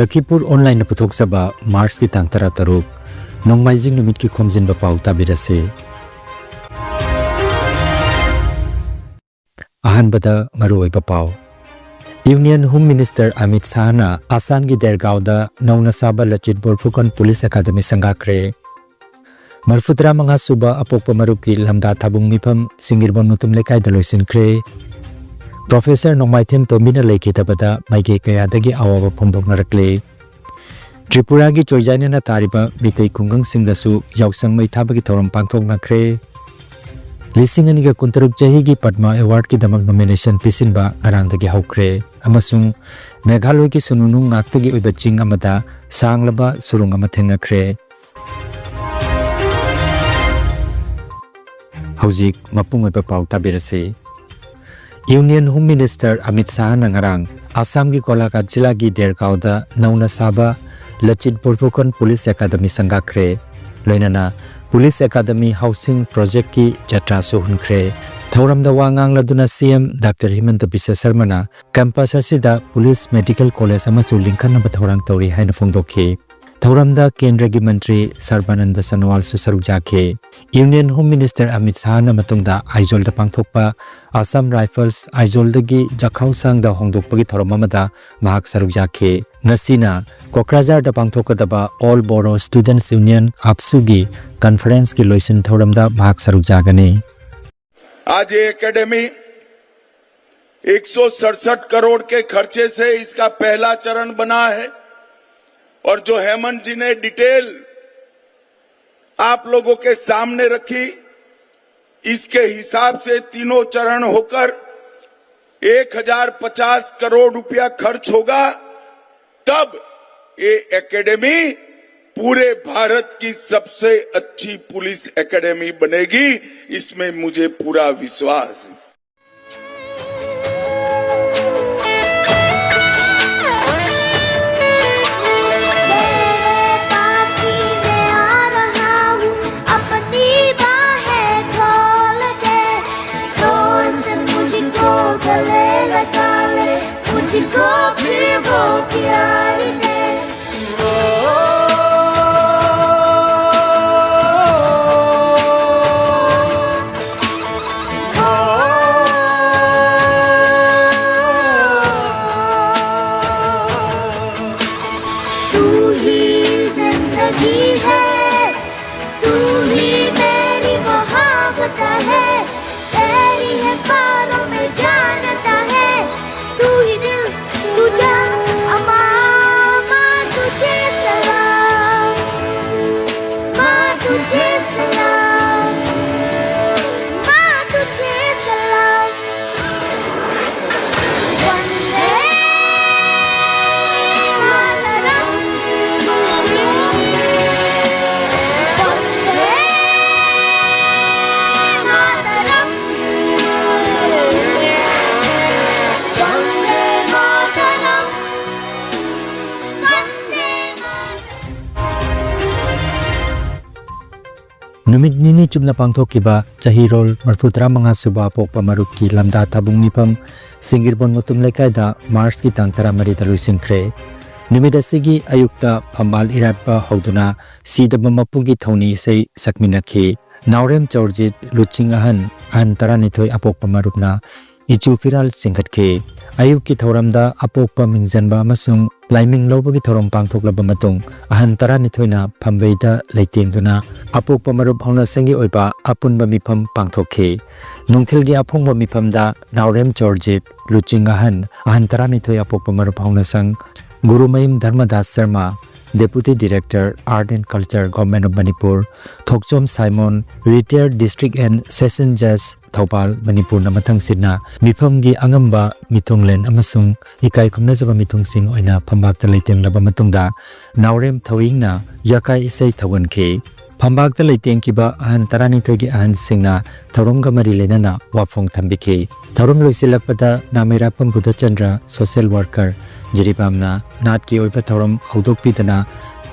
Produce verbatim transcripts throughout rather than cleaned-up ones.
ꯂꯈꯤꯄꯨꯔ ꯑꯣꯟꯂꯥꯏꯟꯅ ꯄꯨꯊꯣꯛꯆꯕ ꯃꯥꯔꯆꯀꯤ ꯇꯥꯡ ꯇꯔꯥꯇꯔꯨꯛ, ꯅꯣꯡꯃꯥꯏꯖꯤꯡ ꯅꯨꯃꯤꯠꯀꯤ ꯈꯣꯝꯖꯤꯟꯕ ꯄꯥꯎ ꯇꯥꯕꯤꯔꯁꯤ꯫ ꯑꯍꯥꯟꯕꯗ ꯃꯔꯨꯑꯣꯏꯕ ꯄꯥꯎ꯫ ꯌꯨꯅꯤꯌꯟ ꯍꯣꯝ ꯃꯤꯅꯤꯁꯇꯔ ꯑꯃꯤꯠ ꯁꯥꯍꯅ ꯑꯁꯥꯝꯒꯤ ꯗꯦꯔꯒꯥꯎꯗ ꯅꯧꯅ ꯁꯥꯕ ꯂꯆꯤꯠ ꯕꯣꯔꯐꯨꯀꯟ ꯄꯨꯂꯤꯁ ꯑꯦꯀꯥꯗꯃꯤ ꯁꯪꯒꯥꯈ꯭ꯔꯦ꯫ ꯃꯔꯤꯐꯨꯇꯔꯥ ꯃꯉꯥ ꯁꯨꯕ ꯑꯄꯣꯛꯄ ꯃꯔꯨꯞꯀꯤ ꯂꯝꯗꯥ ꯊꯥꯕꯨꯡ ꯃꯤꯐꯝ ꯁꯤꯡꯒꯤꯔꯕꯣꯟ ꯃꯨꯇꯨꯝ ꯂꯩꯀꯥꯏꯗ ꯂꯣꯏꯁꯤꯟꯈ꯭ꯔꯦ꯫ ꯄ꯭ꯔꯣꯐꯦꯁꯔ ꯅꯣꯡꯃꯥꯏꯊꯦꯝ ꯇꯣꯝꯕꯤꯅ ꯂꯩꯈꯤꯗꯕꯗ ꯃꯥꯏꯀꯩ ꯀꯌꯥꯗꯒꯤ ꯑꯋꯥꯕ ꯐꯣꯡꯗꯣꯛꯅꯔꯛꯂꯦ꯫ ꯇ꯭ꯔꯤꯄꯨꯔꯥꯒꯤ ꯆꯣꯏꯖꯥꯏꯅꯅ ꯇꯥꯔꯤꯕ ꯃꯤꯇꯩ ꯈꯨꯡꯒꯪꯁꯤꯡꯗꯁꯨ ꯌꯥꯎꯁꯪ ꯃꯩ ꯊꯥꯕꯒꯤ ꯊꯧꯔꯝ ꯄꯥꯡꯊꯣꯛꯅꯈ꯭ꯔꯦ꯫ ꯂꯤꯁꯤꯡ ꯑꯅꯤꯒ ꯀꯨꯟꯇꯔꯨꯛ ꯆꯍꯤꯒꯤ ꯄꯗꯃ ꯑꯦꯋꯥꯔꯗꯀꯤꯗꯃꯛ ꯅꯣꯃꯤꯅꯦꯁꯟ ꯄꯤꯁꯤꯟꯕ ꯉꯔꯥꯡꯗꯒꯤ ꯍꯧꯈ꯭ꯔꯦ ꯑꯃꯁꯨꯡ ꯃꯦꯘꯥꯂꯣꯏꯒꯤ ꯁꯨꯅꯨꯅꯨ ꯉꯥꯛꯇꯒꯤ ꯑꯣꯏꯕ ꯆꯤꯡ ꯑꯃꯗ ꯁꯥꯡꯂꯕ ꯁꯨꯔꯨꯡ ꯑꯃ ꯊꯦꯡꯅꯈ꯭ꯔꯦ꯫ ꯍꯧꯖꯤꯛ ꯃꯄꯨꯡ ꯑꯣꯏꯕ ꯄꯥꯎ ꯇꯥꯕꯤꯔꯁꯤ꯫ ꯌꯨꯅꯤꯌꯟ ꯍꯣꯝ ꯃꯤꯅꯤꯁꯇꯔ ꯑꯃꯤꯠ ꯁꯥꯍꯅ ꯉꯔꯥꯡ ꯑꯁꯥꯝꯒꯤ ꯒꯣꯂꯥꯘꯥꯠ ꯖꯤꯂꯥꯒꯤ ꯗꯦꯔꯒꯥꯎꯗ ꯅꯧꯅ ꯁꯥꯕ ꯂꯆꯤꯠ ꯕꯣꯔꯐꯨꯀꯟ ꯄꯨꯂꯤꯁ ꯑꯦꯀꯥꯗꯃꯤ ꯁꯪꯒꯥꯈ꯭ꯔꯦ꯫ ꯂꯣꯏꯅꯅ ꯄꯨꯂꯤꯁ ꯑꯦꯀꯥꯗꯃꯤ ꯍꯥꯎꯁꯤꯡ ꯄ꯭ꯔꯣꯖꯦꯛꯀꯤ ꯖꯇ꯭ꯔꯥꯁꯨ ꯍꯨꯟꯈ꯭ꯔꯦ꯫ ꯊꯧꯔꯝꯗ ꯋꯥ ꯉꯥꯡꯂꯗꯨꯅ C M doctor Himanta Biswa ꯁꯔꯃꯅ ꯀꯦꯝꯄꯁ ꯑꯁꯤꯗ ꯄꯨꯂꯤꯁ ꯃꯦꯗꯤꯀꯦꯜ ꯀꯣꯂꯦꯖ ꯑꯃꯁꯨ ꯂꯤꯡꯈꯠꯅꯕ ꯊꯧꯔꯥꯡ ꯇꯧꯔꯤ ꯍꯥꯏꯅ ꯐꯣꯡꯗꯣꯛꯈꯤ꯫ ꯊꯧꯔꯝꯗ ꯀꯦꯟꯗ꯭ꯔꯒꯤ ꯃꯟꯇ꯭ꯔꯤ ꯁꯔꯕꯥꯅꯟꯗ ꯁꯣꯅꯣꯋꯥꯜꯁꯨ ꯁꯔꯨꯛ ꯌꯥꯈꯤ꯫ ꯌꯨꯅꯤꯌꯟ ꯍꯣꯝ ꯃꯤꯅꯤꯁꯇꯔ ꯑꯃꯤꯠ ꯁꯥꯍꯅ ꯃꯇꯨꯡꯗ ꯑꯥꯏꯖꯣꯜꯗ ꯄꯥꯡꯊꯣꯛꯄ ꯑꯁꯥꯝ ꯔꯥꯏꯐꯜꯁ ꯑꯥꯏꯖꯣꯜꯗꯒꯤ ꯖꯈꯥꯎꯁꯥꯡꯗ ꯍꯣꯡꯗꯣꯛꯄꯒꯤ ꯊꯧꯔꯝ ꯑꯃꯗ ꯃꯍꯥꯛ ꯁꯔꯨꯛ ꯌꯥꯈꯤ꯫ ꯉꯁꯤꯅ ꯀꯣꯀ꯭ꯔꯥꯖꯥꯔꯗ ꯄꯥꯡꯊꯣꯛꯀꯗꯕ ꯑꯣꯜ ꯕꯣꯔꯣ ꯁ꯭ꯇꯨꯗꯦꯟꯠꯁ ꯌꯨꯅꯤꯌꯟ, ꯑꯞꯁꯨꯒꯤ ꯀꯟꯐꯔꯦꯟꯁꯀꯤ ꯂꯣꯏꯁꯤꯟ ꯊꯧꯔꯝꯗ ꯃꯍꯥꯛ ꯁꯔꯨꯛ ꯌꯥꯒꯅꯤ꯫ आज ये एकेडमी एक सौ सड़सठ करोड़ के खर्चे से इसका पहला चरण बना है और जो हेमंत जी ने डिटेल आप लोगों के सामने रखी, इसके हिसाब से तीनों चरण होकर एक हजार पचास करोड़ रुपया खर्च होगा। तब ये एकेडमी पूरे भारत की सबसे अच्छी पुलिस एकेडमी बनेगी, इसमें मुझे पूरा विश्वास है। ꯆꯨꯞꯅ ꯄꯥꯡꯊꯣꯛꯈꯤꯕ ꯆꯍꯤꯔꯣꯜ ꯃꯔꯤꯐꯨꯇꯔꯥꯃꯉꯥ ꯁꯨꯕ ꯑꯄꯣꯛꯄ ꯃꯔꯨꯞꯀꯤ ꯂꯝꯗꯥ ꯊꯥꯕꯨꯡ ꯃꯤꯐꯝ ꯁꯤꯡꯒꯤꯔꯕꯣꯟ ꯃꯨꯇꯨꯝ ꯂꯩꯀꯥꯏꯗ ꯃꯥꯔꯆꯀꯤ ꯇꯥꯡ ꯇꯔꯥꯃꯔꯤꯗ ꯂꯣꯏꯁꯤꯟꯈ꯭ꯔꯦ꯫ ꯅꯨꯃꯤꯠ ꯑꯁꯤꯒꯤ ꯑꯌꯨꯛꯇ ꯐꯝꯕꯥꯜ ꯏꯔꯥꯠꯄ ꯍꯧꯗꯨꯅ ꯁꯤꯗꯕ ꯃꯄꯨꯒꯤ ꯊꯧꯅꯤ ꯏꯁꯩ ꯁꯛꯃꯤꯟꯅꯈꯤ꯫ ꯅꯥꯎꯔꯦꯝ ꯆꯧꯔꯖꯤꯠ ꯂꯨꯆꯤꯡ ꯑꯍꯟ, ꯑꯍꯟ ꯇꯔꯥꯅꯤꯊꯣꯏ ꯑꯄꯣꯛꯄ ꯃꯔꯨꯞꯅ ꯏꯆꯨ ꯐꯤꯔꯥꯜ ꯆꯤꯡꯈꯠꯈꯤ꯫ ꯑꯌꯨꯛꯀꯤ ꯊꯧꯔꯝꯗ ꯑꯄꯣꯛꯄ ꯃꯤꯡꯖꯟꯕ ꯑꯃꯁꯨꯡ ꯂꯥꯏꯃꯤꯡ ꯂꯧꯕꯒꯤ ꯊꯧꯔꯝ ꯄꯥꯡꯊꯣꯛꯂꯕ ꯃꯇꯨꯡ, ꯑꯍꯟ ꯇꯔꯥꯅꯤꯊꯣꯏꯅ ꯐꯝꯕꯩꯗ ꯂꯩꯇꯦꯡꯗꯨꯅ ꯑꯄꯣꯛꯄ ꯃꯔꯨꯞ ꯍꯧꯅꯁꯪꯒꯤ ꯑꯣꯏꯕ ꯑꯄꯨꯟꯕ ꯃꯤꯐꯝ ꯄꯥꯡꯊꯣꯛꯈꯤ꯫ ꯅꯨꯡꯊꯤꯜꯒꯤ ꯑꯐꯣꯡꯕ ꯃꯤꯐꯝꯗ ꯅꯥꯎꯔꯦꯝ ꯆꯣꯔꯖꯤꯠ, ꯂꯨꯆꯤꯡ ꯑꯍꯟ, ꯑꯍꯟ ꯇꯔꯥꯅꯤꯊꯣꯏ ꯑꯄꯣꯛꯄ ꯃꯔꯨꯞ ꯍꯧꯅꯁꯪ, Gurumayum ꯙꯔꯃꯗꯥꯁ Sharma, Deputy Director, Art and Culture, Government of Manipur, Thokchom ꯁꯥꯏꯃꯣꯟ, Retired District and Session Judge, Thoubal, ꯃꯅꯤꯄꯨꯔꯅ ꯃꯊꯪꯁꯤꯠꯅ ꯃꯤꯐꯝꯒꯤ ꯑꯉꯝꯕ ꯃꯤꯊꯨꯡꯂꯦꯟ ꯑꯃꯁꯨꯡ ꯏꯀꯥꯏ ꯈꯨꯝꯅꯖꯕ ꯃꯤꯊꯨꯡꯁꯤꯡ ꯑꯣꯏꯅ ꯐꯝꯕꯥꯛꯇ ꯂꯩꯇꯦꯡꯂꯕ ꯃꯇꯨꯡꯗ, ꯅꯥꯎꯔꯦꯝ ꯊꯧꯏꯡꯅ ꯌꯥꯀꯥꯏ ꯏꯁꯩ ꯊꯧꯒꯟꯈꯤ꯫ ꯐꯝꯕꯥꯛꯇ ꯂꯩꯇꯦꯡꯈꯤꯕ ꯑꯍꯟ ꯇꯔꯥꯅꯤꯊꯣꯏꯒꯤ ꯑꯍꯟꯁꯤꯡꯅ ꯊꯧꯔꯝꯒ ꯃꯔꯤ ꯂꯩꯅꯅ ꯋꯥꯐꯣꯡ ꯊꯝꯕꯤꯈꯤ꯫ ꯊꯧꯔꯝ ꯂꯣꯏꯁꯤꯜꯂꯛꯄꯗ ꯅꯥꯃꯩꯔꯥꯛꯄꯝ ꯕꯨꯙꯆꯟꯗ꯭ꯔ, social worker, ꯖꯤꯔꯤꯕꯥꯝꯅ ꯅꯥꯠꯀꯤ ꯑꯣꯏꯕ ꯊꯧꯔꯝ ꯍꯧꯗꯣꯛꯄꯤꯗꯨꯅ,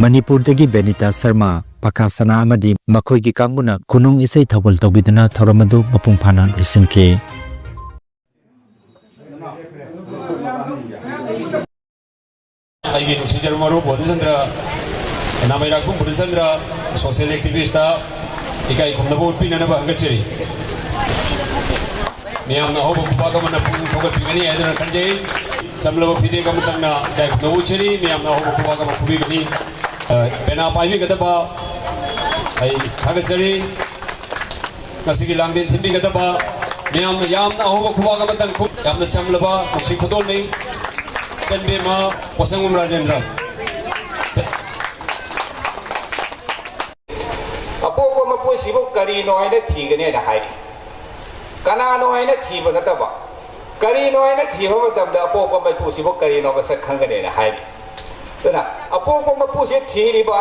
ꯃꯅꯤꯄꯨꯔꯗꯒꯤ ꯕꯦꯅꯤꯇꯥ ꯁꯔꯃ, ꯄꯀꯥ ꯁꯅꯥ ꯑꯃꯗꯤ ꯃꯈꯣꯏꯒꯤ ꯀꯥꯡꯕꯨꯅ ꯈꯨꯅꯨꯡ ꯏꯁꯩ ꯊꯧꯒꯜ ꯇꯧꯕꯤꯗꯨꯅ ꯊꯧꯔꯝ ꯑꯗꯨ ꯃꯄꯨꯡ ꯐꯥꯅ ꯂꯣꯏꯁꯤꯟꯈꯤ꯫ ꯑꯩꯒꯤ ꯅꯨꯡꯁꯤꯖꯔꯕ ꯃꯔꯨꯞ ꯕꯣꯙꯤꯆꯟꯗ꯭ꯔ, ꯅꯥꯃꯩꯔꯥꯛꯄꯝ ꯕꯣꯙꯤꯆꯟꯗ꯭ꯔ, social activist ꯇ ꯏꯀꯥꯏ ꯈꯨꯝꯅꯕ ꯎꯠꯄꯤꯅꯅꯕ ꯍꯪꯒꯠꯆꯔꯤ꯫ ꯃꯤꯌꯥꯝꯅ ꯑꯍꯧꯕ ꯈꯨꯕꯥꯛ ꯑꯃꯅ ꯄꯨꯛꯅꯤꯡ ꯊꯧꯒꯠꯄꯤꯒꯅꯤ ꯍꯥꯏꯗꯨꯅ ꯈꯟꯖꯩ꯫ ꯆꯝꯂꯕ ꯐꯤꯗꯦꯛ ꯑꯃꯇꯪꯅ ꯏꯀꯥꯏ ꯈꯨꯝꯅꯕ ꯎꯠꯆꯔꯤ꯫ ꯃꯤꯌꯥꯝꯅ ꯑꯍꯧꯕ ꯈꯨꯕꯥꯛ ꯑꯃ ꯈꯨꯕꯤꯒꯅꯤ꯫ ꯑ, ꯄꯦꯅꯥ ꯄꯥꯏꯕꯤꯒꯗꯕ ꯑꯩ ꯊꯥꯒꯠꯆꯔꯤ꯫ ꯉꯁꯤꯒꯤ ꯂꯥꯡꯂꯦꯟ ꯊꯤꯟꯕꯤꯒꯗꯕ ꯃꯤꯌꯥꯝꯅ ꯌꯥꯝꯅ ꯑꯍꯧꯕ ꯈꯨꯕꯥꯛ ꯑꯃꯇꯪ ꯈꯨ-, ꯌꯥꯝꯅ ꯆꯝꯂꯕ ꯅꯨꯡꯁꯤ ꯈꯨꯗꯣꯜꯅꯤ꯫ ꯏꯆꯟꯕꯦꯝꯃ ꯄꯣꯠꯁꯪꯕꯝ ꯔꯥꯖꯦꯟꯗ꯭ꯔ꯫ ꯑꯄꯣꯛꯄ ꯃꯄꯨꯁꯤꯕꯨ ꯀꯔꯤꯅꯣ ꯍꯥꯏꯅ ꯊꯤꯒꯅꯤ ꯍꯥꯏꯅ ꯍꯥꯏꯔꯤ꯫ ꯀꯅꯥꯅꯣ ꯍꯥꯏꯅ ꯊꯤꯕ ꯅꯠꯇꯕ, ꯀꯔꯤꯅꯣ ꯍꯥꯏꯅ ꯊꯤꯕ ꯃꯇꯝꯗ ꯑꯄꯣꯛꯄ ꯃꯄꯨꯁꯤꯕꯨ ꯀꯔꯤꯅꯣ ꯃꯁꯛ ꯈꯪꯒꯅꯤꯅ ꯍꯥꯏꯔꯤ꯫ ꯑꯗꯨꯅ ꯑꯄꯣꯛꯄ ꯃꯄꯨꯁꯦ ꯊꯤꯔꯤꯕ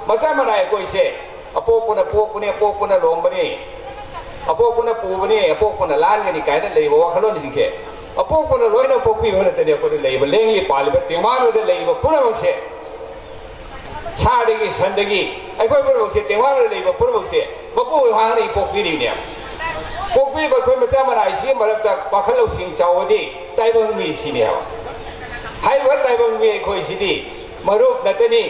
ꯃꯆꯥ ꯃꯅꯥꯏ ꯑꯩꯈꯣꯏꯁꯦ, ꯑꯄꯣꯛꯄꯅ ꯄꯣꯛꯄꯅꯤ, ꯑꯄꯣꯛꯄꯅ ꯂꯣꯡꯕꯅꯤ, ꯑꯄꯣꯛꯄꯅ ꯄꯨꯕꯅꯤ, ꯑꯄꯣꯛꯄꯅ ꯂꯥꯟꯒꯅꯤ ꯀꯥꯏꯅ ꯂꯩꯕ ꯋꯥꯈꯜꯂꯣꯟꯁꯤꯡꯁꯦ, ꯑꯄꯣꯛꯄꯅ ꯂꯣꯏꯅ ꯄꯣꯛꯄꯤꯕ ꯅꯠꯇꯅꯤ꯫ ꯑꯩꯈꯣꯏꯗ ꯂꯩꯕ ꯂꯦꯡꯂꯤ ꯄꯥꯜꯂꯤꯕ ꯇꯦꯡꯕꯥꯡꯗꯨꯗ ꯂꯩꯔꯤꯕ ꯄꯨꯝꯅꯃꯛꯁꯦ ꯁꯥꯗꯒꯤ, ꯁꯟꯗꯒꯤ, ꯑꯩꯈꯣꯏ ꯄꯨꯝꯅꯃꯛꯁꯦ, ꯇꯦꯡꯋꯥꯡꯗ ꯂꯩꯕ ꯄꯨꯝꯅꯃꯛꯁꯦ ꯃꯄꯨ ꯍꯥꯡꯅ ꯄꯣꯛꯄꯤꯔꯤꯕꯅꯦꯕ꯫ ꯄꯣꯛꯄꯤꯔꯤꯕ ꯑꯩꯈꯣꯏ ꯃꯆꯥ ꯃꯅꯥꯏꯁꯤꯒꯤ ꯃꯔꯛꯇ ꯋꯥꯈꯜ ꯂꯧꯁꯤꯡ ꯆꯥꯎꯕꯗꯤ ꯇꯥꯏꯕꯪ ꯃꯤ ꯁꯤꯅꯦꯕ꯫ ꯍꯥꯏꯔꯤꯕ ꯇꯥꯏꯕꯪ ꯃꯤ ꯑꯩꯈꯣꯏꯁꯤꯗꯤ ꯃꯔꯨꯞ ꯅꯠꯇꯅꯤ꯫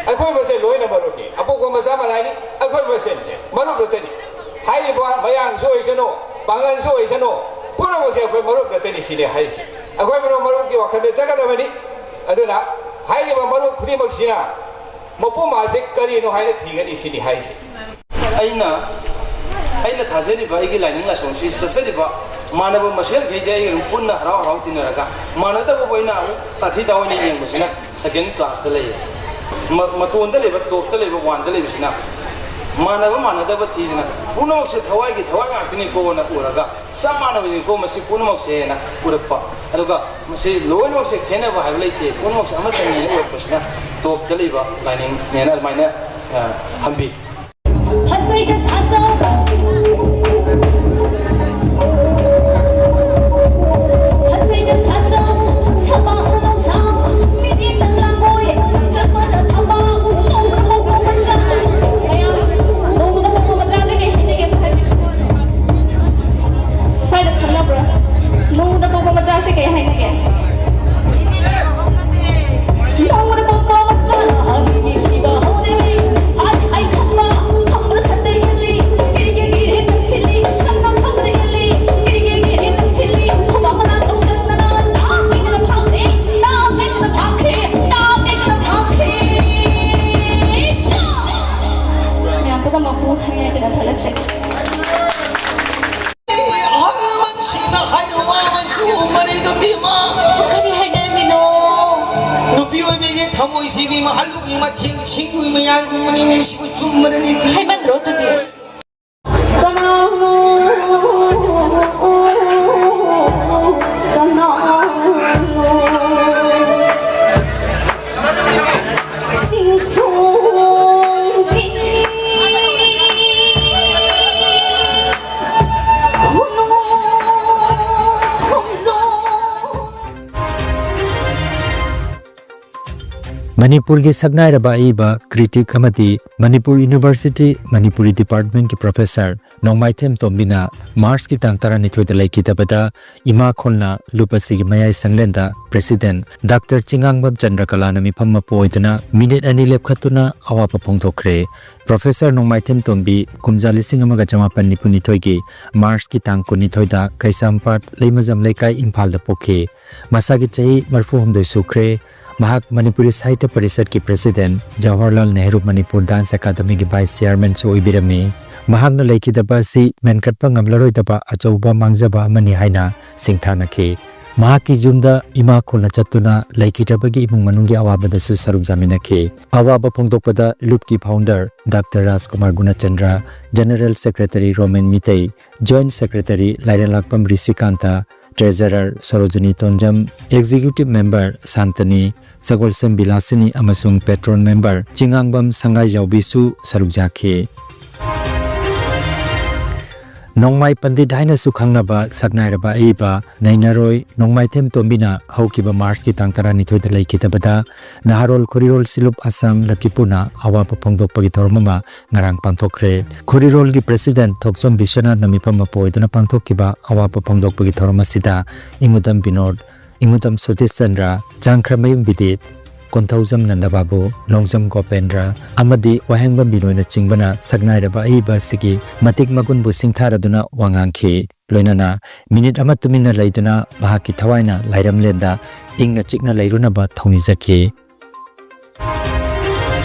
ꯑꯩꯈꯣꯏ ꯃꯁꯦꯟ ꯂꯣꯏꯅ ꯃꯔꯨꯞꯅꯤ꯫ ꯑꯄꯣꯛꯄ ꯃꯆꯥ ꯃꯅꯥꯏꯅꯤ꯫ ꯑꯩꯈꯣꯏ ꯃꯁꯦꯟꯁꯦ ꯃꯔꯨꯞ ꯅꯠꯇꯅꯤ꯫ ꯍꯥꯏꯔꯤꯕ ꯃꯌꯥꯡꯁꯨ ꯑꯣꯏꯁꯅꯨ, ꯄꯥꯡꯒꯜꯁꯨ ꯑꯣꯏꯁꯅꯨ, ꯄꯨꯝꯅꯃꯛꯁꯦ ꯑꯩꯈꯣꯏ ꯃꯔꯨꯞ ꯅꯠꯇꯅꯤ ꯁꯤꯅꯦ ꯍꯥꯏꯔꯤꯁꯦ꯫ ꯑꯩꯈꯣꯏ ꯃꯔꯨꯞ ꯃꯔꯨꯞꯀꯤ ꯋꯥꯈꯜꯗ ꯆꯠꯀꯗꯕꯅꯤ꯫ ꯑꯗꯨꯅ ꯍꯥꯏꯔꯤꯕ ꯃꯔꯨꯞ ꯈꯨꯗꯤꯡꯃꯛꯁꯤꯅ ꯃꯄꯨ ꯃꯥꯁꯦ ꯀꯔꯤꯅꯣ ꯍꯥꯏꯅ ꯊꯤꯒꯅꯤ ꯁꯤꯅꯤ ꯍꯥꯏꯔꯤꯁꯦ꯫ ꯑꯩꯅ, ꯑꯩꯅ ꯊꯥꯖꯔꯤꯕ, ꯑꯩꯒꯤ ꯂꯥꯏꯅꯤꯡ ꯂꯥꯏꯁꯣꯟꯁꯤ ꯆꯠꯆꯔꯤꯕ ꯃꯥꯟꯅꯕ ꯃꯁꯦꯜꯈꯩꯗꯤ ꯑꯩꯒ ꯑꯗꯨꯝ ꯄꯨꯟꯅ ꯍꯔꯥꯎ ꯍꯔꯥꯎ ꯇꯤꯟꯅꯔꯒ, ꯃꯥꯟꯅꯗꯕꯕꯨ ꯑꯩꯅ ꯑꯃꯨꯛ ꯇꯥꯊꯤ ꯇꯥꯑꯣꯏꯅ ꯌꯦꯡꯕꯁꯤꯅ ꯁꯦꯀꯦꯟ ꯀ꯭ꯂꯥꯁꯇ ꯂꯩꯌꯦ꯫ ꯃ-, ꯃꯇꯣꯟꯗ ꯂꯩꯕ, ꯇꯣꯞꯇ ꯂꯩꯕ, ꯋꯥꯟꯗ ꯂꯩꯕꯁꯤꯅ ꯃꯥꯟꯅꯕ ꯃꯥꯟꯅꯗꯕ ꯊꯤꯗꯅ ꯄꯨꯝꯅꯃꯛꯁꯦ ꯊꯋꯥꯏꯒꯤ ꯊꯋꯥꯏ ꯉꯥꯛꯇꯅꯤꯀꯣꯅ ꯎꯔꯒ, ꯆꯞ ꯃꯥꯟꯅꯕꯅꯤꯀꯣ ꯃꯁꯤ ꯄꯨꯝꯅꯃꯛꯁꯦꯅ ꯎꯔꯛꯄ꯫ ꯑꯗꯨꯒ ꯃꯁꯤ ꯂꯣꯏꯅꯃꯛꯁꯦ ꯈꯦꯠꯅꯕ ꯍꯥꯏꯕ ꯂꯩꯇꯦ, ꯄꯨꯝꯅꯃꯛꯁꯦ ꯑꯃꯠꯇꯅꯤꯅ ꯎꯔꯛꯄꯁꯤꯅ ꯇꯣꯞꯇ ꯂꯩꯕ ꯂꯥꯏꯅꯤꯡꯅꯦꯅ ꯑꯗꯨꯃꯥꯏꯅ, ꯑ, ꯊꯝꯕꯤ꯫ ꯐꯖꯩꯗ ꯁꯥꯖꯧ꯫ ꯐꯖꯩꯗ ꯁꯥꯖꯧ꯫ ꯁꯃꯥ ꯅꯃꯧꯁꯥ꯫ ꯃꯤꯠꯌꯦꯡꯗ ꯂꯥꯡꯉꯣꯏ꯫ ꯆꯠꯄꯗ ꯊꯕꯥꯛ꯫ ꯅꯣꯡꯃꯗ ꯄꯣꯛꯄ ꯃꯆꯥ꯫ ꯃꯌꯥꯝ, ꯅꯣꯡꯃꯗ ꯄꯣꯛꯄ ꯃꯆꯥꯁꯦ ꯀꯩ ꯍꯥꯏꯅꯒꯦ ꯑꯝꯇ ꯍꯥꯏꯕꯤꯌꯨ? ꯁ꯭ꯋꯥꯏꯗ ꯈꯪꯅꯕ꯭ꯔꯥ? ꯅꯣꯡꯃꯗ ꯄꯣꯛꯄ ꯃꯆꯥꯁꯦ ꯀꯩ ꯍꯥꯏꯅꯒꯦ? ꯅꯣꯡꯃꯗ ꯄꯣꯛꯄ ꯃꯆꯥꯅ ꯃꯤꯅꯤ ꯁꯤꯕ ꯍꯧꯔꯦ꯫ ꯑꯩ, ꯑꯩ ꯈꯪꯕ, ꯈꯪꯕꯅ ꯁꯟꯗ ꯍꯦꯜꯂꯤ꯫ ꯀꯤꯔꯤ ꯀꯤꯔꯤ ꯀꯤꯔꯤ ꯇꯛꯁꯤꯜꯂꯤ, ꯁꯟꯅ ꯈꯪꯕꯅ ꯍꯦꯜꯂꯤ꯫ ꯀꯤꯔꯤ ꯀꯤꯔꯤ ꯀꯤꯔꯤ ꯇꯛꯁꯤꯜꯂꯤ, ꯈꯨꯕꯥꯛ ꯃꯅꯥ ꯈꯣꯡꯖꯟꯗꯅ, ꯅꯥ ꯄꯦꯛꯇꯅ ꯐꯥꯈ꯭ꯔꯦ, ꯅꯥ ꯄꯦꯛꯇꯅ ꯐꯥꯈ꯭ꯔꯦ, ꯅꯥ ꯄꯦꯛꯇꯅ ꯐꯥꯈ꯭ꯔꯦ꯫ ꯃꯌꯥꯝ ꯄꯨꯝꯅꯃꯛꯄꯨ ꯍꯥꯏꯅꯤꯡꯉꯥꯏ ꯀꯩꯅꯣ ꯊꯥꯒꯠꯆꯔꯤ꯫ ꯑꯍꯜ ꯂꯃꯟꯁꯤꯡꯅ ꯍꯥꯏꯅꯕ ꯑꯃꯁꯨ ꯃꯔꯩꯗ ꯄꯤꯃ꯫ ꯀꯔꯤ ꯍꯥꯏꯅꯔꯝꯃꯤꯅꯣ? ꯅꯨꯄꯤ ꯑꯣꯏꯕꯤꯒꯤ ꯊꯃꯣꯏꯁꯤ ꯏꯕꯦꯝꯃ ꯑꯂꯨꯒꯤ ꯃꯊꯦꯜ ꯁꯤꯡꯖꯨꯒꯤ ꯃꯌꯥꯝꯒꯨꯝꯕꯅꯤꯅꯦ, ꯁꯤꯕꯨ ꯆꯨꯝꯕꯅꯅꯤ꯫ ꯍꯥꯏꯃꯟꯗ꯭ꯔꯣ ꯑꯗꯨꯗꯤ? ꯀꯅꯥꯅꯣ? ꯀꯅꯥꯅꯣ? ꯆꯤꯡꯁꯣꯡ ꯐꯤ ꯈꯨꯅꯨ ꯈꯣꯡꯖꯣꯝ꯫ ꯃꯅꯤꯄꯨꯔꯒꯤ ꯁꯛꯅꯥꯏꯔꯕ ꯑꯏꯕ, critic ꯑꯃꯗꯤ ꯃꯅꯤꯄꯨꯔ ꯌꯨꯅꯤꯚꯔꯁꯤꯇꯤ ꯃꯅꯤꯄꯨꯔꯤ ꯗꯤꯄꯥꯔꯠꯃꯦꯟꯒꯤ ꯄ꯭ꯔꯣꯐꯦꯁꯔ ꯅꯣꯡꯃꯥꯏꯊꯦꯝ ꯇꯣꯝꯕꯤꯅ ꯃꯥꯔꯆꯀꯤ ꯇꯥꯡ ꯇꯔꯥꯅꯤꯊꯣꯏꯗ ꯂꯩꯈꯤꯗꯕꯗ ꯏꯃꯥ ꯈꯣꯜꯅ ꯂꯨꯞ ꯑꯁꯤꯒꯤ ꯃꯌꯥꯏ ꯁꯪꯂꯦꯟꯗ ꯄ꯭ꯔꯦꯁꯤꯗꯦꯟ ꯗꯥꯛꯇꯔ ꯆꯤꯉꯥꯡꯕꯝ ꯆꯟꯗ꯭ꯔꯀꯂꯥꯅ ꯃꯤꯐꯝ ꯃꯄꯨ ꯑꯣꯏꯗꯨꯅ ꯃꯤꯅꯤꯠ ꯑꯅꯤ ꯂꯦꯞꯈꯠꯇꯨꯅ ꯑꯋꯥꯕ ꯐꯣꯡꯗꯣꯛꯈ꯭ꯔꯦ꯫ ꯄ꯭ꯔꯣꯐꯦꯁꯔ ꯅꯣꯡꯃꯥꯏꯊꯦꯝ ꯇꯣꯝꯕꯤ ꯀꯨꯝꯖꯥ ꯂꯤꯁꯤꯡ ꯑꯃꯒ ꯆꯃꯥꯄꯟ ꯅꯤꯐꯨ ꯅꯤꯊꯣꯏꯒꯤ ꯃꯥꯔꯆꯀꯤ ꯇꯥꯡ ꯀꯨꯟꯅꯤꯊꯣꯏꯗ ꯀꯩꯁꯥꯝꯄꯥꯠ ꯂꯩꯃꯖꯝ ꯂꯩꯀꯥꯏ, ꯏꯝꯐꯥꯜꯗ ꯄꯣꯛꯈꯤ꯫ ꯃꯁꯥꯒꯤ ꯆꯍꯤ ꯃꯔꯤꯐꯨ ꯍꯨꯝꯗꯣꯏ ꯁꯨꯈ꯭ꯔꯦ꯫ ꯃꯍꯥꯛ ꯃꯅꯤꯄꯨꯔꯤ ꯁꯥꯍꯤꯇ꯭ꯌ ꯄꯔꯤꯁꯠꯀꯤ ꯄ꯭ꯔꯦꯁꯤꯗꯦꯟ, ꯖꯋꯥꯍꯔꯂꯥꯜ ꯅꯦꯍꯔꯨ ꯃꯅꯤꯄꯨꯔ ꯗꯥꯟꯁ ꯑꯦꯀꯥꯗꯃꯤꯒꯤ ꯚꯥꯏꯁ ꯆꯤꯌꯥꯔꯃꯦꯟꯁꯨ ꯑꯣꯏꯕꯤꯔꯝꯃꯤ꯫ ꯃꯍꯥꯛꯅ ꯂꯩꯈꯤꯗꯕ ꯑꯁꯤ ꯃꯦꯟꯈꯠꯄ ꯉꯝꯂꯔꯣꯏꯗꯕ ꯑꯆꯧꯕ ꯃꯥꯡꯖꯕ ꯑꯃꯅꯤ ꯍꯥꯏꯅ ꯁꯤꯡꯊꯥꯅꯈꯤ꯫ ꯃꯍꯥꯛꯀꯤ ꯌꯨꯝꯗ ꯏꯃꯥ ꯈꯣꯜꯅ ꯆꯠꯇꯨꯅ ꯂꯩꯈꯤꯗ꯭ꯔꯕꯒꯤ ꯏꯃꯨꯡ ꯃꯅꯨꯡꯒꯤ ꯑꯋꯥꯕꯗꯁꯨ ꯁꯔꯨꯛ ꯌꯥꯃꯤꯟꯅꯈꯤ꯫ ꯑꯋꯥꯕ ꯐꯣꯡꯗꯣꯛꯄꯗ ꯂꯨꯞꯀꯤ founder doctor Rajkumar Gunachandra, general secretary Romen Meitei, joint secretary Lairenlakpam Rishikanta, treasurer Sorojini Tonjam, executive member Shantani, Sagolsembi Lashini ꯑꯃꯁꯨꯡ ꯄꯦꯇ꯭ꯔꯣꯟ ꯃꯦꯝꯕꯔ ꯆꯤꯉꯥꯡꯕꯝ ꯁꯪꯒꯥꯏꯖꯥꯎꯕꯤꯁꯨ ꯁꯔꯨꯛ ꯌꯥꯈꯤ꯫ ꯅꯣꯡꯃꯥꯏ ꯄꯟꯗꯤꯠ ꯍꯥꯏꯅꯁꯨ ꯈꯪꯅꯕ ꯁꯛꯅꯥꯏꯔꯕ ꯑꯏꯕ ꯅꯩꯅꯔꯣꯏ ꯅꯣꯡꯃꯥꯏꯊꯦꯝ ꯇꯣꯝꯕꯤꯅ ꯍꯧꯈꯤꯕ ꯃꯥꯔꯆꯀꯤ ꯇꯥꯡ ꯇꯔꯥꯅꯤꯊꯣꯏꯗ ꯂꯩꯈꯤꯗꯕꯗ ꯅꯍꯥꯔꯣꯜ ꯈꯨꯔꯤꯔꯣꯜ ꯁꯤꯂꯨꯞ ꯑꯁꯥꯝ ꯂꯛꯈꯤꯄꯨꯔꯅ ꯑꯋꯥꯕ ꯐꯣꯡꯗꯣꯛꯄꯒꯤ ꯊꯧꯔꯝ ꯑꯃ ꯉꯔꯥꯡ ꯄꯥꯡꯊꯣꯛꯈ꯭ꯔꯦ꯫ ꯈꯨꯔꯤꯔꯣꯜꯒꯤ ꯄ꯭ꯔꯦꯁꯤꯗꯦꯟ ꯊꯣꯛꯆꯣꯝ ꯕꯤꯁ꯭ꯋꯅꯥꯊꯅ ꯃꯤꯐꯝ ꯃꯄꯨ ꯑꯣꯏꯗꯨꯅ ꯄꯥꯡꯊꯣꯛꯈꯤꯕ ꯑꯋꯥꯕ ꯐꯣꯡꯗꯣꯛꯄꯒꯤ ꯊꯧꯔꯝ ꯑꯁꯤꯗ ꯏꯉꯨꯗꯝ ꯕꯤꯅꯣꯗ, ꯏꯉꯨꯗꯝ ꯁꯨꯇꯤꯁ ꯆꯟꯗ꯭ꯔ, ꯆꯥꯡꯈ꯭ꯔꯃꯌꯨꯝ ꯕꯤꯗꯤꯠ, ꯀꯣꯟꯊꯧꯖꯝ ꯅꯟꯗꯕꯥꯕꯨ, ꯂꯣꯡꯖꯝ ꯒꯣꯄꯦꯟꯗ꯭ꯔ ꯑꯃꯗꯤ ꯋꯥꯍꯦꯡꯕꯝ ꯕꯤꯅꯣꯏꯅꯆꯤꯡꯕꯅ ꯁꯛꯅꯥꯏꯔꯕ ꯑꯏꯕ ꯑꯁꯤꯒꯤ ꯃꯇꯤꯛ ꯃꯒꯨꯟꯕꯨ ꯁꯤꯡꯊꯥꯔꯗꯨꯅ ꯋꯥ ꯉꯥꯡꯈꯤ꯫ ꯂꯣꯏꯅꯅ ꯃꯤꯅꯤꯠ ꯑꯃ ꯇꯨꯃꯤꯟꯅ ꯂꯩꯗꯨꯅ ꯃꯍꯥꯛꯀꯤ ꯊꯋꯥꯏꯅ ꯂꯥꯏꯔꯝꯂꯦꯟꯗ ꯏꯪꯅ ꯆꯤꯛꯅ ꯂꯩꯔꯨꯅꯕ ꯊꯧꯅꯤꯖꯈꯤ꯫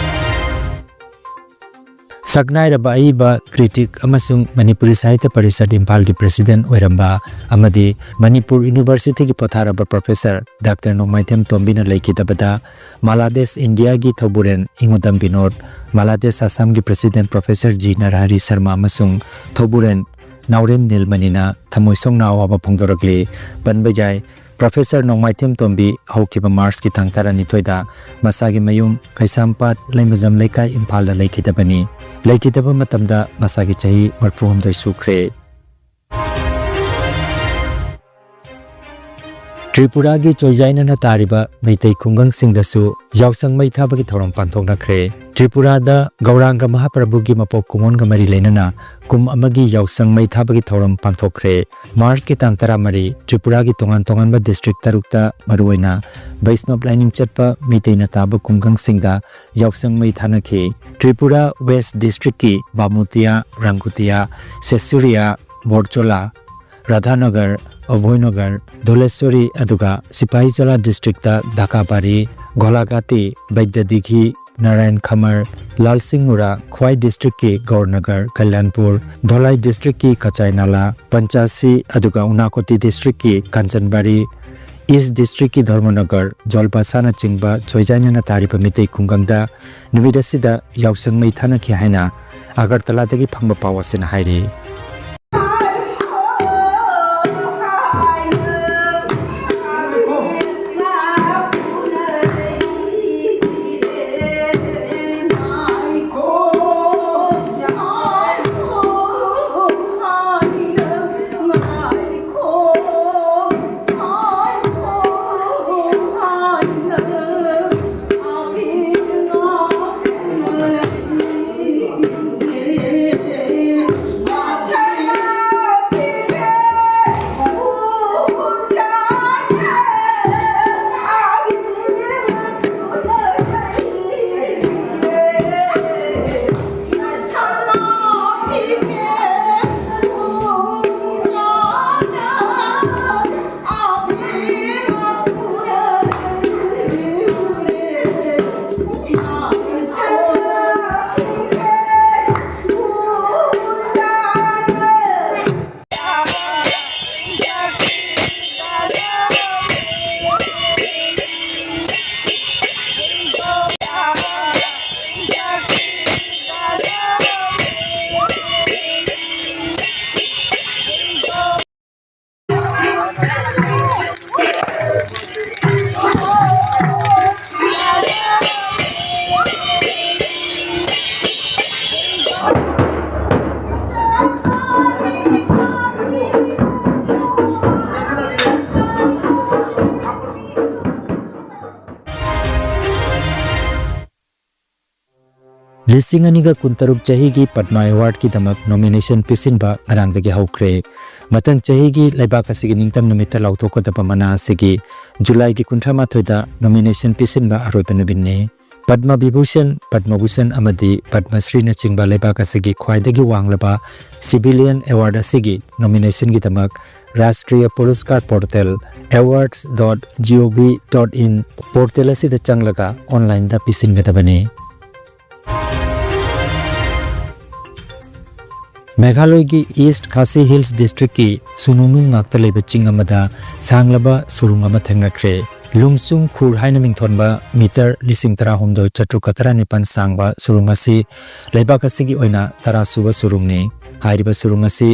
ꯁꯛꯅꯥꯏꯔꯕ ꯑꯏꯕ, critic ꯑꯃꯁꯨꯡ ꯃꯅꯤꯄꯨꯔꯤ ꯁꯥꯍꯤꯇ꯭ꯌ ꯄꯔꯤꯁꯠ ꯏꯝꯐꯥꯜꯒꯤ ꯄ꯭ꯔꯦꯁꯤꯗꯦꯟ ꯑꯣꯏꯔꯝꯕ ꯑꯃꯗꯤ ꯃꯅꯤꯄꯨꯔ ꯌꯨꯅꯤꯚꯔꯁꯤꯇꯤꯒꯤ ꯄꯣꯊꯥꯔꯕ ꯄ꯭ꯔꯣꯐꯦꯁꯔ ꯗꯥꯛꯇꯔ ꯅꯣꯡꯃꯥꯏꯊꯦꯝ ꯇꯣꯝꯕꯤꯅ ꯂꯩꯈꯤꯗꯕꯗ ꯃꯥꯂꯥꯗꯦꯁ ꯏꯟꯗꯤꯌꯥꯒꯤ ꯊꯧꯕꯨꯔꯦꯟ ꯏꯉꯨꯗꯝ ꯕꯤꯅꯣꯗ, ꯃꯥꯂꯥꯗꯦꯁ ꯑꯁꯥꯝꯒꯤ ꯄ꯭ꯔꯦꯁꯤꯗꯦꯟ ꯄ꯭ꯔꯣꯐꯦꯁꯔ ꯖꯤ ꯅꯔꯍꯔꯤ ꯁꯔꯃ ꯑꯃꯁꯨꯡ ꯊꯧꯕꯨꯔꯦꯟ ꯅꯥꯎꯔꯦꯝ ꯅꯤꯜꯃꯅꯤꯅ ꯊꯃꯣꯏ ꯁꯣꯛꯅ ꯑꯋꯥꯕ ꯐꯣꯡꯗꯣꯔꯛꯂꯤ꯫ ꯄꯟꯕ ꯌꯥꯏ, ꯄ꯭ꯔꯣꯐꯦꯁꯔ ꯅꯣꯡꯃꯥꯏꯊꯦꯝ ꯇꯣꯝꯕꯤ ꯍꯧꯈꯤꯕ ꯃꯥꯔꯆꯀꯤ ꯇꯥꯡ ꯇꯔꯥꯅꯤꯊꯣꯏꯗ ꯃꯁꯥꯒꯤ ꯃꯌꯨꯝ ꯀꯩꯁꯥꯝꯄꯥꯠ ꯂꯩꯃꯖꯝ ꯂꯩꯀꯥꯏ, ꯏꯝꯐꯥꯜꯗ ꯂꯩꯈꯤꯗꯕꯅꯤ꯫ ꯂꯩꯈꯤꯗꯕ ꯃꯇꯝꯗ ꯃꯁꯥꯒꯤ ꯆꯍꯤ ꯃꯔꯤꯐꯨ ꯍꯨꯝꯗꯣꯏ ꯁꯨꯈ꯭ꯔꯦ꯫ ꯇ꯭ꯔꯤꯄꯨꯔꯥꯒꯤ ꯆꯣꯏꯖꯥꯏꯅꯅ ꯇꯥꯔꯤꯕ ꯃꯩꯇꯩ ꯈꯨꯡꯒꯪꯁꯤꯡꯗꯁꯨ ꯌꯥꯎꯁꯪ ꯃꯩ ꯊꯥꯕꯒꯤ ꯊꯧꯔꯝ ꯄꯥꯡꯊꯣꯛꯅꯈ꯭ꯔꯦ꯫ ꯇ꯭ꯔꯤꯄꯨꯔꯥꯗ ꯒꯧꯔꯥꯡꯒ ꯃꯍꯥꯄ꯭ꯔꯚꯨꯒꯤ ꯃꯄꯣꯛ ꯀꯨꯝꯑꯣꯟꯒ ꯃꯔꯤ ꯂꯩꯅꯅ ꯀꯨꯝ ꯑꯃꯒꯤ ꯌꯥꯎꯁꯪ ꯃꯩ ꯊꯥꯕꯒꯤ ꯊꯧꯔꯝ ꯄꯥꯡꯊꯣꯛꯈ꯭ꯔꯦ꯫ ꯃꯥꯔꯆꯀꯤ ꯇꯥꯡ ꯇꯔꯥꯃꯔꯤ, ꯇ꯭ꯔꯤꯄꯨꯔꯥꯒꯤ ꯇꯣꯉꯥꯟ ꯇꯣꯉꯥꯟꯕ ꯗꯤꯁꯇ꯭ꯔꯤꯛ ꯇꯔꯨꯛꯇ, ꯃꯔꯨꯑꯣꯏꯅ ꯕꯩꯁꯅꯣꯞ ꯂꯥꯏꯅꯤꯡ ꯆꯠꯄ ꯃꯤꯇꯩꯅ ꯇꯥꯕ ꯈꯨꯡꯒꯪꯁꯤꯡꯗ ꯌꯥꯎꯁꯪ ꯃꯩ ꯊꯥꯅꯈꯤ꯫ ꯇ꯭ꯔꯤꯄꯨꯔꯥ ꯋꯦꯁ ꯗꯤꯁꯇ꯭ꯔꯤꯛꯀꯤ ꯕꯥꯃꯨꯇꯤꯌꯥ, ꯔꯪꯒꯨꯇꯤꯌꯥ, ꯁꯦꯁꯨꯔꯤꯌꯥ, ꯕꯣꯔꯆꯣꯂꯥ, ꯔꯥꯙꯥꯅꯒꯔ, ꯑꯚꯣꯏꯅꯒꯔ, ꯙꯣꯂꯦꯁꯣꯔꯤ, ꯑꯗꯨꯒ ꯁꯤꯄꯥꯍꯤꯖꯂꯥ ꯗꯤꯁꯇ꯭ꯔꯤꯛꯇ ꯙꯥꯀꯥꯕꯥꯔꯤ, ꯒꯣꯂꯥꯒꯥꯇꯤ, ꯕꯩꯗ꯭ꯌꯗꯤꯘꯤ, ꯅꯥꯔꯥꯌꯟ ꯈꯃꯔ, ꯂꯥꯜꯁꯤꯡ ꯃꯨꯔꯥ, ꯈ꯭ꯋꯥꯏ ꯗꯤꯁꯇ꯭ꯔꯤꯛꯀꯤ ꯒꯧꯔꯅꯒꯔ, ꯀꯜꯌꯥꯟꯄꯨꯔ, ꯙꯣꯂꯥꯏ ꯗꯤꯁꯇ꯭ꯔꯤꯛꯀꯤ ꯀꯆꯥꯏꯅꯥꯂꯥ, ꯄꯟꯆꯥꯁꯤ, ꯑꯗꯨꯒ ꯎꯅꯥꯀꯣꯇꯤ ꯗꯤꯁꯇ꯭ꯔꯤꯛꯀꯤ ꯀꯥꯟꯆꯟꯕꯥꯔꯤ, ꯏꯁ ꯗꯤꯁꯇ꯭ꯔꯤꯛꯀꯤ ꯙꯔꯃꯅꯒꯔ, ꯖꯣꯜꯕꯥꯁꯥꯅꯆꯤꯡꯕ ꯆꯣꯏꯖꯥꯏꯅꯅ ꯇꯥꯔꯤꯕ ꯃꯤꯇꯩ ꯈꯨꯡꯒꯪꯗ ꯅꯨꯃꯤꯠ ꯑꯁꯤꯗ ꯌꯥꯎꯁꯪ ꯃꯩ ꯊꯥꯅꯈꯤ ꯍꯥꯏꯅ ꯑꯒꯔꯇꯂꯥꯗꯒꯤ ꯐꯪꯕ ꯄꯥꯎ ꯑꯁꯤꯅ ꯍꯥꯏꯔꯤ꯫ ꯂꯤꯁꯤꯡ ꯑꯅꯤꯒ ꯀꯨꯟꯇꯔꯨꯛ ꯆꯍꯤꯒꯤ ꯄꯗꯃ ꯑꯦꯋꯥꯔꯗꯀꯤꯗꯃꯛ ꯅꯣꯃꯤꯅꯦꯁꯟ ꯄꯤꯁꯤꯟꯕ ꯉꯔꯥꯡꯗꯒꯤ ꯍꯧꯈ꯭ꯔꯦ꯫ ꯃꯊꯪ ꯆꯍꯤꯒꯤ ꯂꯩꯕꯥꯛ ꯑꯁꯤꯒꯤ ꯅꯤꯡꯇꯝ ꯅꯨꯃꯤꯠꯇ ꯂꯥꯎꯊꯣꯛꯀꯗꯕ ꯃꯅꯥ ꯑꯁꯤꯒꯤ ꯖꯨꯂꯥꯏꯒꯤ ꯀꯨꯟꯊ꯭ꯔꯥ ꯃꯥꯊꯣꯏꯗ ꯅꯣꯃꯤꯅꯦꯁꯟ ꯄꯤꯁꯤꯟꯕ ꯑꯔꯣꯏꯕ ꯅꯨꯃꯤꯠꯅꯤ꯫ ꯄꯗꯃ ꯕꯤꯚꯨꯁꯟ, ꯄꯗꯃ ꯚꯨꯁꯟ ꯑꯃꯗꯤ ꯄꯗꯃ ꯁ꯭ꯔꯤꯅꯆꯤꯡꯕ ꯂꯩꯕꯥꯛ ꯑꯁꯤꯒꯤ ꯈ꯭ꯋꯥꯏꯗꯒꯤ ꯋꯥꯡꯂꯕ ꯁꯤꯚꯤꯂꯤꯌꯟ ꯑꯦꯋꯥꯔꯗ ꯑꯁꯤꯒꯤ ꯅꯣꯃꯤꯅꯦꯁꯟꯒꯤꯗꯃꯛ Rashtriya Puraskar portal, awards dot gov dot in portal ꯑꯁꯤꯗ ꯆꯪꯂꯒ ꯑꯣꯟꯂꯥꯏꯟꯗ ꯄꯤꯁꯤꯟꯒꯗꯕꯅꯤ꯫ ꯃꯦꯘꯥꯂꯌꯒꯤ ꯏꯁ꯭ꯠ ꯈꯥꯁꯤ ꯍꯤꯜꯁ ꯗꯤꯁꯇ꯭ꯔꯤꯛꯀꯤ ꯁꯨꯅꯨꯅꯨꯡ ꯉꯥꯛꯇ ꯂꯩꯕ ꯆꯤꯡ ꯑꯃꯗ ꯁꯥꯡꯂꯕ ꯁꯨꯔꯨꯡ ꯑꯃ ꯊꯦꯡꯅꯈ꯭ꯔꯦ꯫ ꯂꯨꯡꯁꯨꯡ ꯈꯨꯔ ꯍꯥꯏꯅ ꯃꯤꯡꯊꯣꯟꯕ ꯃꯤꯇꯔ ꯂꯤꯁꯤꯡ ꯇꯔꯥꯍꯨꯝꯗꯣꯏ ꯆꯥꯇ꯭ꯔꯨꯛꯀ ꯇꯔꯥꯅꯤꯄꯥꯟ ꯁꯥꯡꯕ ꯁꯨꯔꯨꯡ ꯑꯁꯤ ꯂꯩꯕꯥꯛ ꯑꯁꯤꯒꯤ ꯑꯣꯏꯅ ꯇꯔꯥꯁꯨꯕ ꯁꯨꯔꯨꯡꯅꯤ꯫ ꯍꯥꯏꯔꯤꯕ ꯁꯨꯔꯨꯡ ꯑꯁꯤ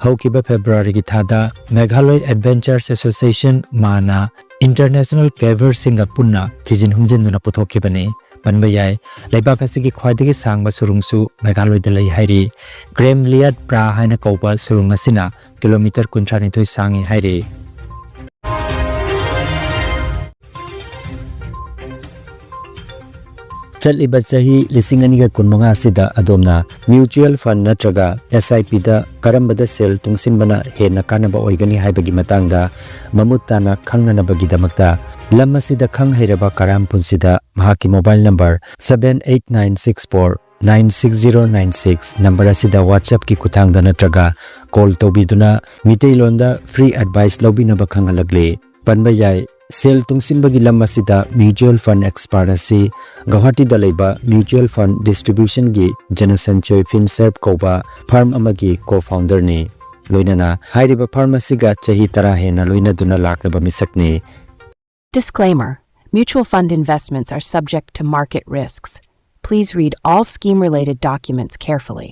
ꯍꯧꯈꯤꯕ ꯐꯦꯕ꯭ꯔꯨꯋꯥꯔꯤꯒꯤ ꯊꯥꯗ ꯃꯦꯘꯥꯂꯣꯏ ꯑꯦꯗꯚꯦꯟꯆꯔꯁ ꯑꯦꯁꯣꯁꯤꯌꯦꯁꯟ, ꯃꯥꯅ, ꯏꯟꯇꯔꯅꯦꯁꯅꯦꯜ ꯀꯦꯚꯔꯁꯤꯡꯒ ꯄꯨꯟꯅ ꯊꯤꯖꯤꯟ ꯍꯨꯝꯖꯤꯟꯗꯨꯅ ꯄꯨꯊꯣꯛꯈꯤꯕꯅꯤ꯫ ꯄꯟꯕ ꯌꯥꯏ, ꯂꯩꯕꯥꯛ ꯑꯁꯤꯒꯤ ꯈ꯭ꯋꯥꯏꯗꯒꯤ ꯁꯥꯡꯕ ꯁꯨꯔꯨꯡꯁꯨ ꯃꯦꯘꯥꯂꯣꯏꯗ ꯂꯩ ꯍꯥꯏꯔꯤ꯫ ꯀ꯭ꯔꯦꯝ ꯂꯤꯌꯥꯠ ꯄ꯭ꯔꯥ ꯍꯥꯏꯅ ꯀꯧꯕ ꯁꯨꯔꯨꯡ ꯑꯁꯤꯅ ꯀꯤꯂꯣꯃꯤꯇꯔ ꯀꯨꯟꯊ꯭ꯔꯥꯅꯤꯊꯣꯏ ꯁꯥꯡꯏ ꯍꯥꯏꯔꯤ꯫ ꯆꯠꯂꯤꯕ ꯆꯍꯤ ꯂꯤꯁꯤꯡ ꯑꯅꯤꯒ ꯀꯨꯟꯃꯉꯥ ꯑꯁꯤꯗ ꯑꯗꯣꯝꯅ ꯃ꯭ꯌꯨꯆꯨꯑꯦꯜ ꯐꯟꯗ ꯅꯠꯇ꯭ꯔꯒ ꯑꯦꯁ ꯑꯥꯏ ꯄꯤꯗ ꯀꯔꯝꯕꯗ ꯁꯦꯜ ꯇꯨꯡꯁꯤꯟꯕꯅ ꯍꯦꯟꯅ ꯀꯥꯟꯅꯕ ꯑꯣꯏꯒꯅꯤ ꯍꯥꯏꯕꯒꯤ ꯃꯇꯥꯡꯗ ꯃꯃꯨꯠ ꯇꯥꯅ ꯈꯪꯅꯅꯕꯒꯤꯗꯃꯛꯇ ꯂꯝ ꯑꯁꯤꯗ ꯈꯪ ꯍꯩꯔꯕ ꯀꯔꯥꯝ ꯄꯨꯟꯁꯤꯗ ꯃꯍꯥꯛꯀꯤ mobile number seven eight nine six four nine six zero nine six number ꯑꯁꯤꯗ WhatsApp-ꯀꯤ ꯈꯨꯠꯊꯥꯡꯗ ꯅꯠꯇ꯭ꯔꯒ ꯀꯣꯜ ꯇꯧꯕꯤꯗꯨꯅ ꯃꯤꯇꯩꯂꯣꯟꯗ ꯐ꯭ꯔꯤ ꯑꯦꯗꯚꯥꯏꯁ ꯂꯧꯕꯤꯅꯕ ꯈꯪꯍꯜꯂꯛꯂꯤ꯫ ꯄꯟꯕ ꯌꯥꯏ, ꯁꯦꯜ ꯇꯨꯡꯁꯤꯟꯕꯒꯤ ꯂꯝ ꯑꯁꯤꯗ ꯃ꯭ꯌꯨꯆꯨꯑꯦꯜ ꯐꯟꯗ ꯑꯦꯛꯁꯄꯥꯔꯠ ꯑꯁꯤ ꯒꯧꯍꯥꯇꯤꯗ ꯂꯩꯕ ꯃ꯭ꯌꯨꯆꯨꯑꯦꯜ ꯐꯟꯗ ꯗꯤꯁꯇ꯭ꯔꯤꯕ꯭ꯌꯨꯁꯟꯒꯤ ꯖꯅꯁꯟꯆꯣꯏ ꯐꯤꯟꯁꯔꯚ ꯀꯧꯕ ꯐꯥꯔꯝ ꯑꯃꯒꯤ ꯀꯣ ꯐꯥꯎꯟꯗꯔꯅꯤ꯫ ꯂꯣꯏꯅꯅ ꯍꯥꯏꯔꯤꯕ ꯐꯥꯔꯝ ꯑꯁꯤꯒ ꯆꯍꯤ ꯇꯔꯥ ꯍꯦꯟꯅ ꯂꯣꯏꯅꯗꯨꯅ ꯂꯥꯛꯂꯕ ꯃꯤꯁꯛꯅꯤ꯫ Disclaimer: Mutual fund investments are subject to market risks. Please read all scheme related documents carefully.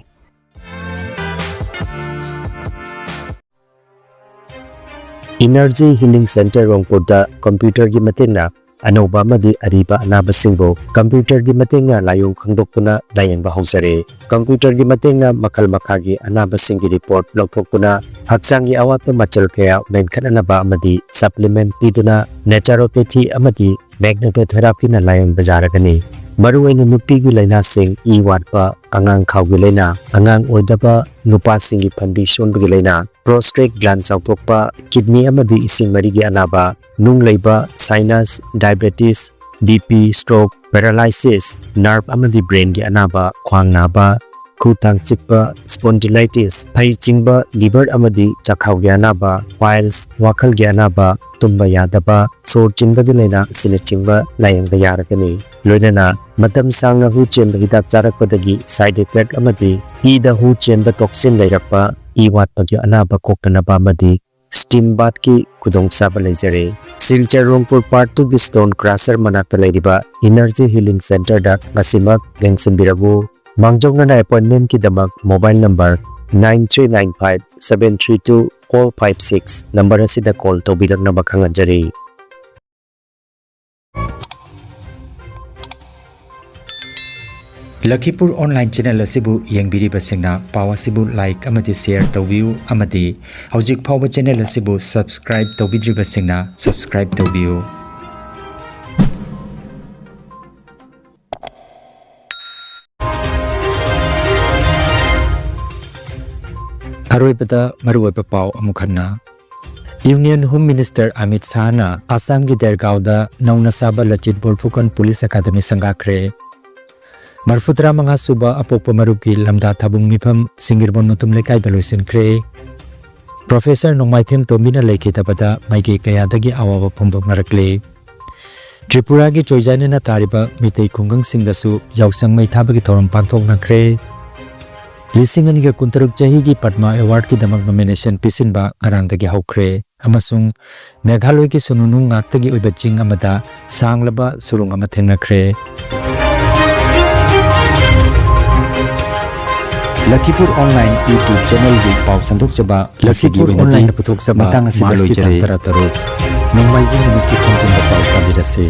Energy Healing Center ꯔꯣꯡꯄꯨꯔꯗ ꯀꯝꯄ꯭ꯌꯨꯇꯔꯒꯤ ꯃꯇꯦꯡꯅ ꯑꯅꯧꯕ ꯑꯃꯗꯤ ꯑꯔꯤꯕ ꯑꯅꯥꯕꯁꯤꯡꯕꯨ ꯀꯝꯄ꯭ꯌꯨꯇꯔꯒꯤ ꯃꯇꯦꯡꯅ ꯂꯥꯏꯑꯣꯡ ꯈꯪꯗꯣꯛꯇꯨꯅ ꯂꯥꯌꯦꯡꯕ ꯍꯧꯖꯔꯦ꯫ ꯀꯝꯄ꯭ꯌꯨꯇꯔꯒꯤ ꯃꯇꯦꯡꯅ ꯃꯈꯜ ꯃꯈꯥꯒꯤ ꯑꯅꯥꯕꯁꯤꯡꯒꯤ ꯔꯤꯄꯣꯔꯠ ꯂꯧꯊꯣꯛꯇꯨꯅ ꯍꯛꯆꯥꯡꯒꯤ ꯑꯋꯥꯠꯄ ꯃꯆꯜ ꯀꯌꯥ ꯃꯦꯟꯈꯠꯅꯅꯕ ꯑꯃꯗꯤ ꯁꯄ꯭ꯂꯤꯃꯦꯟꯠ ꯄꯤꯗꯨꯅ ꯅꯦꯆꯔꯣꯄꯦꯊꯤ ꯑꯃꯗꯤ ꯃꯦꯒꯅꯦꯇꯣꯊꯦꯔꯥꯄꯤꯅ ꯂꯥꯌꯦꯡꯕ ꯌꯥꯔꯒꯅꯤ꯫ ꯃꯔꯨꯑꯣꯏꯅ ꯅꯨꯄꯤꯒꯤ ꯂꯥꯏꯅꯥꯁꯤꯡ, ꯏ ꯋꯥꯠꯄ, ꯑꯉꯥꯡ ꯈꯥꯎꯒꯤ ꯂꯥꯏꯅꯥ, ꯑꯉꯥꯡ ꯑꯣꯏꯗꯕ, ꯅꯨꯄꯥꯁꯤꯡꯒꯤ ꯐꯟꯕꯤ ꯁꯣꯟꯕꯒꯤ ꯂꯥꯏꯅꯥ, prostate gland ꯆꯥꯎꯊꯣꯛꯄ, kidney ꯑꯃꯗꯤ ꯏꯁꯤꯡ ꯃꯔꯤꯒꯤ ꯑꯅꯥꯕ, ꯅꯨꯡ ꯂꯩꯕ, sinus, diabetes, BP, stroke, paralysis, nerve ꯑꯃꯗꯤ brainꯒꯤ ꯑꯅꯥꯕ, ꯈ꯭ꯋꯥꯡ ꯅꯥꯕ, ꯈꯨ ꯊꯥꯡ ꯆꯤꯛꯄ, spondylitis, ꯐꯩ ꯆꯤꯡꯕ, liver ꯑꯃꯗꯤ ꯆꯥꯛꯈꯥꯎꯒꯤ ꯑꯅꯥꯕ, piles, ꯋꯥꯈꯜꯒꯤ ꯑꯅꯥꯕ, ꯇꯨꯝꯕ ꯌꯥꯗꯕ, ꯁꯣꯔ ꯆꯤꯟꯕꯒꯤ ꯂꯥꯏꯅꯥ ꯑꯁꯤꯅꯆꯤꯡꯕ ꯂꯥꯌꯦꯡꯕ ꯌꯥꯔꯒꯅꯤ꯫ ꯂꯣꯏꯅꯅ ꯃꯇꯝ ꯁꯥꯡꯅ ꯍꯨ ꯆꯦꯟꯕ ꯍꯤꯗꯥꯛ ꯆꯥꯔꯛꯄꯗꯒꯤ side effect ꯑꯃꯗꯤ ꯏꯗ ꯍꯨ ꯆꯦꯟꯕ toxin ꯂꯩꯔꯛꯄ, ꯏ ꯋꯥꯠꯄꯒꯤ ꯑꯅꯥꯕ ꯀꯣꯛꯇꯅꯕ ꯑꯃꯗꯤ steam bathꯀꯤ ꯈꯨꯗꯣꯡꯆꯥꯕ ꯂꯩꯖꯔꯦ꯫ ꯁꯤꯜꯆꯔ ꯔꯣꯡꯄꯨꯔ Part twoꯒꯤ stone crusher ꯃꯅꯥꯛꯇ ꯂꯩꯔꯤꯕ Energy Healing Centreꯗ ꯉꯁꯤꯃꯛ ꯌꯦꯡꯁꯤꯟꯕꯤꯔꯛꯎ꯫ ꯃꯥꯡꯖꯧꯅꯅ appointmentꯀꯤꯗꯃꯛ mobile number nine three nine five seven three two four five six number ꯑꯁꯤꯗ call ꯇꯧꯕꯤꯔꯛꯅꯕ ꯈꯪꯍꯟꯖꯔꯤ꯫ ꯂꯈꯤꯄꯨꯔ online channel ꯑꯁꯤꯕꯨ ꯌꯦꯡꯕꯤꯔꯤꯕꯁꯤꯡꯅ ꯄꯥꯎ ꯑꯁꯤꯕꯨ like ꯑꯃꯗꯤ share ꯇꯧꯕꯤꯌꯨ, ꯑꯃꯗꯤ ꯍꯧꯖꯤꯛ ꯐꯥꯎꯕ channel ꯑꯁꯤꯕꯨ subscribe ꯇꯧꯕꯤꯗ꯭ꯔꯤꯕꯁꯤꯡꯅ subscribe ꯇꯧꯕꯤꯌꯨ꯫ ꯑꯔꯣꯏꯕꯗ ꯃꯔꯨꯑꯣꯏꯕ ꯄꯥꯎ ꯑꯃꯨꯛ ꯍꯟꯅ꯫ Union Home Minister ꯑꯃꯤꯠ ꯁꯥꯍꯅ ꯑꯁꯥꯝꯒꯤ ꯗꯦꯔꯒꯥꯎꯗ ꯅꯧꯅ ꯁꯥꯕ ꯂꯆꯤꯠ ꯕꯣꯔꯐꯨꯀꯟ Police Academy ꯁꯪꯒꯥꯈ꯭ꯔꯦ꯫ ꯃꯔꯐꯨꯇꯔꯥ ꯃꯉꯥ ꯁꯨꯕ ꯑꯄꯣꯛꯄ ꯃꯔꯨꯞꯀꯤ ꯂꯝꯗꯥ ꯊꯥꯕꯨꯡ ꯃꯤꯐꯝ ꯁꯤꯡꯒꯤꯔꯕꯣꯟ ꯅꯣꯇꯨꯝ ꯂꯩꯀꯥꯏꯗ ꯂꯣꯏꯁꯤꯟꯈ꯭ꯔꯦ꯫ Professor ꯅꯣꯡꯃꯥꯏꯊꯦꯝ ꯇꯣꯝꯕꯤꯅ ꯂꯩꯈꯤꯗꯕꯗ ꯃꯥꯏꯀꯩ ꯀꯌꯥꯗꯒꯤ ꯑꯋꯥꯕ ꯐꯣꯡꯗꯣꯛꯅꯔꯛꯂꯦ꯫ ꯇ꯭ꯔꯤꯄꯨꯔꯥꯒꯤ ꯆꯣꯏꯖꯥꯅꯤꯅ ꯇꯥꯔꯤꯕ ꯃꯤꯇꯩ ꯈꯨꯡꯒꯪꯁꯤꯡꯗꯁꯨ ꯌꯥꯎꯁꯪ ꯃꯩ ꯊꯥꯕꯒꯤ ꯊꯧꯔꯝ ꯄꯥꯡꯊꯣꯛꯅꯈ꯭ꯔꯦ꯫ ꯂꯤꯁꯤꯡ ꯑꯅꯤꯒ ꯀꯨꯟꯇꯔꯨꯛ ꯆꯍꯤꯒꯤ ꯄꯗꯃ Awardꯀꯤꯗꯃꯛ nomination ꯄꯤꯁꯤꯟꯕ ꯉꯔꯥꯡꯗꯒꯤ ꯍꯧꯈ꯭ꯔꯦ ꯑꯃꯁꯨꯡ ꯃꯦꯘꯥꯂꯣꯏꯒꯤ ꯁꯨꯅꯨ ꯅꯨꯡ ꯉꯥꯛꯇꯒꯤ ꯑꯣꯏꯕ ꯆꯤꯡ ꯑꯃꯗ ꯁꯥꯡꯂꯕ ꯁꯨꯔꯨꯡ ꯑꯃ ꯊꯦꯡꯅꯈ꯭ꯔꯦ꯫ ꯂꯈꯤꯄꯨꯔ Online YouTube channelꯒꯤ ꯄꯥꯎ ꯁꯟꯗꯣꯛꯆꯕ ꯉꯁꯤꯒꯤ ꯂꯈꯤꯄꯨꯔ ꯑꯣꯏꯅꯗꯤ Onlineꯅ ꯄꯨꯊꯣꯛꯆꯕ ꯃꯇꯥꯡ ꯑꯁꯤꯗ Marchꯀꯤ ꯂꯣꯏꯖꯔꯦ꯫ ꯇꯥꯡ ꯇꯔꯥꯇꯔꯨꯛ, ꯅꯣꯡꯃꯥꯏꯖꯤꯡ ꯅꯨꯃꯤꯠꯀꯤ ꯈꯣꯝꯖꯤꯟꯕ ꯄꯥꯎ ꯇꯥꯕꯤꯔꯁꯤ꯫